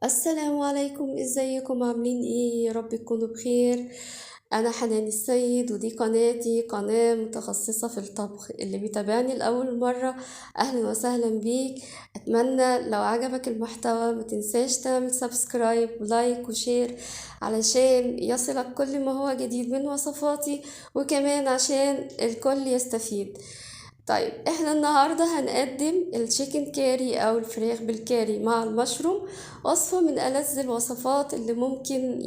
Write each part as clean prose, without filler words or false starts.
السلام عليكم، ازيكم؟ عاملين ايه؟ يا رب تكونوا بخير. انا حنان السيد ودي قناتي، قناة متخصصة في الطبخ. اللي بيتابعني لأول مرة اهلا وسهلا بيك. اتمنى لو عجبك المحتوى ما تنساش تعمل subscribe و like و share علشان يصلك كل ما هو جديد من وصفاتي، وكمان عشان الكل يستفيد. طيب احنا النهاردة هنقدم ال chicken curry او الفراخ بالكاري مع المشروم، وصفة من ألذ الوصفات اللي ممكن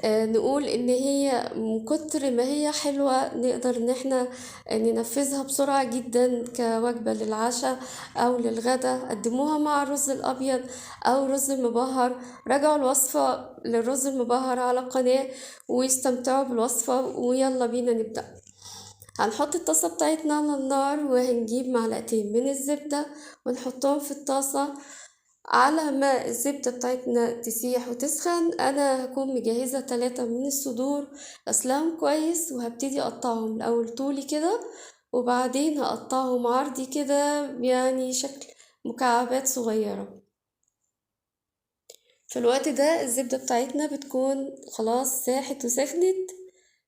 نقول ان هي من كتر ما هي حلوة نقدر ان احنا ننفذها بسرعة جدا كوجبة للعشاء او للغدا. قدموها مع الرز الابيض او رز المبهر. راجعوا الوصفة للرز المبهر على القناة واستمتعوا بالوصفة. ويلا بينا نبدأ. هنحط الطاسة بتاعتنا على النار وهنجيب معلقتين من الزبدة ونحطهم في الطاسة. على ما الزبدة بتاعتنا تسيح وتسخن انا هكون مجهزة 3 من الصدور، غسلاهم كويس وهبتدي اقطعهم الاول طولي كده وبعدين هقطعهم عرضي كده، يعني شكل مكعبات صغيرة. في الوقت ده الزبدة بتاعتنا بتكون خلاص ساحت وسخنت.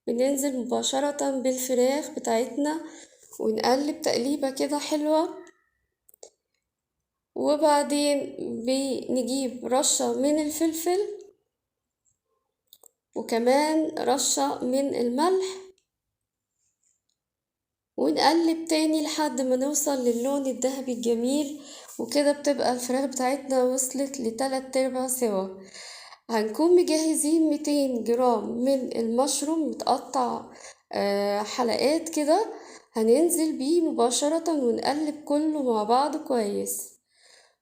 بننزل مباشرة بالفراخ بتاعتنا ونقلب تقليبة كده حلوة، وبعدين بنجيب رشة من الفلفل وكمان رشة من الملح، ونقلب تاني لحد ما نوصل للون الذهبي الجميل. وكده بتبقى الفراخ بتاعتنا وصلت لتلات ارباع سوا. هنكون مجهزين 200 جرام من المشروم متقطع حلقات كده، هننزل بيه مباشرة ونقلب كله مع بعض كويس.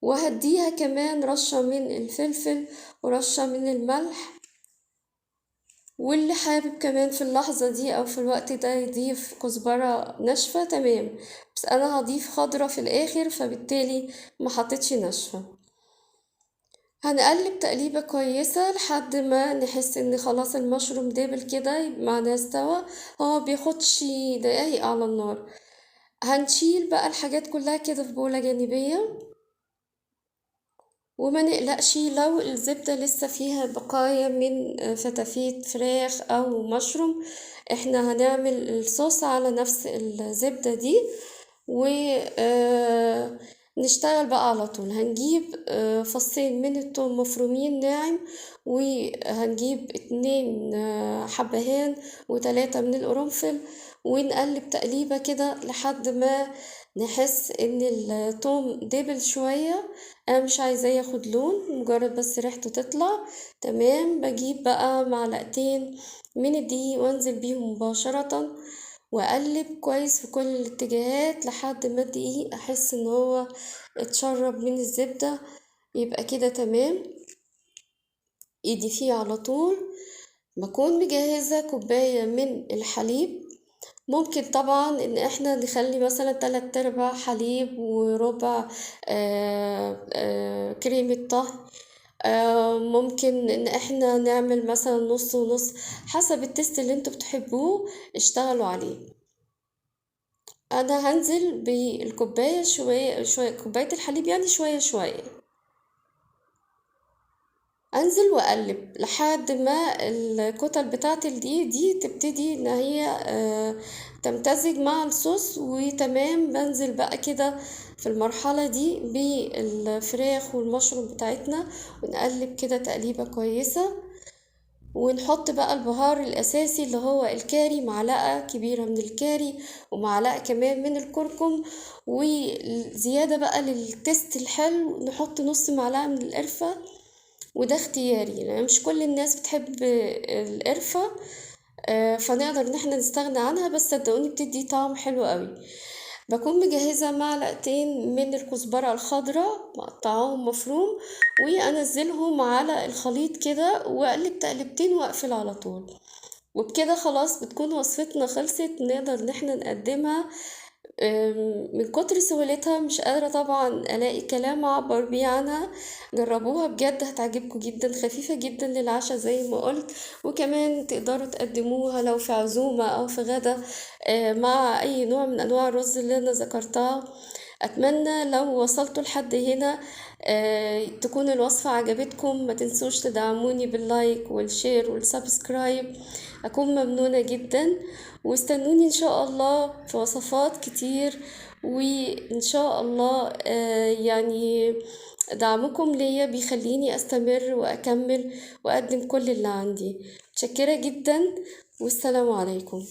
وهديها كمان رشة من الفلفل ورشة من الملح، واللي حابب كمان في اللحظة دي أو في الوقت ده يضيف كزبرة ناشفة تمام، بس أنا هضيف خضرة في الآخر فبالتالي ما حطيتش ناشفة. هنقلب تقليبة كويسة لحد ما نحس ان خلاص المشروم دبل كده، يبقى معناه استوى. هو بياخدش دقايق على النار. هنشيل بقى الحاجات كلها كده في بولة جانبية، وما نقلقش لو الزبدة لسه فيها بقايا من فتافيت فراخ او مشروم، احنا هنعمل الصوص على نفس الزبدة دي و نشتغل بقى على طول. هنجيب فصين من التوم مفرومين ناعم، وهنجيب 2 حبهان و3 من القرنفل، ونقلب تقليبة كده لحد ما نحس ان التوم دبل شوية. انا مش عايزاه ياخد لون، مجرد بس ريحته تطلع تمام. بجيب بقى معلقتين من الدقيق وانزل بيهم مباشرة، واقلب كويس في كل الاتجاهات لحد ما الدقيق احس ان هو اتشرب من الزبدة، يبقى كده تمام. ايدي فيه على طول. بكون مجهزة كوباية من الحليب، ممكن طبعا ان احنا نخلي مثلا 3/4 حليب وربع كريمة طهي، ممكن ان احنا نعمل مثلا نص ونص حسب التست اللي انتوا بتحبوه اشتغلوا عليه. انا هنزل بالكوباية شوية شوية، كوباية الحليب يعني شوية شوية، انزل واقلب لحد ما الكتل بتاعة الدقيق دي تبتدي ان هي تمتزج مع الصوص وتمام. بنزل بقى كده في المرحلة دي بالفراخ والمشروم بتاعتنا، ونقلب كده تقليبة كويسة، ونحط بقى البهار الأساسي اللي هو الكاري، معلقة كبيرة من الكاري ومعلقة كمان من الكركم، وزيادة بقى للتست الحلو نحط نص معلقة من القرفة، وده اختياري لان مش كل الناس بتحب القرفة، فنقدر ان احنا نستغنى عنها، بس صدقوني بتدي طعم حلو قوي. بكون مجهزة معلقتين من الكزبرة الخضراء مقطعاهم مفروم، وانزلهم على الخليط كده واقلب تقلبتين واقفل على طول. وبكده خلاص بتكون وصفتنا خلصت، نقدر ان احنا نقدمها. من كتر سهولتها مش قادرة طبعا الاقي كلام اعبر بيه عنها. جربوها بجد هتعجبكم جدا، خفيفة جدا للعشاء زي ما قلت، وكمان تقدروا تقدموها لو في عزومة او في غدا، مع اي نوع من انواع الرز اللي انا ذكرتها. اتمنى لو وصلتوا لحد هنا تكون الوصفة عجبتكم. ما تنسوش تدعموني بال like وال share وال subscribe، اكون ممنونة جدا. واستنوني ان شاء الله في وصفات كتير، وان شاء الله يعني دعمكم ليا بيخليني استمر واكمل واقدم كل اللي عندي. متشكرة جدا، والسلام عليكم.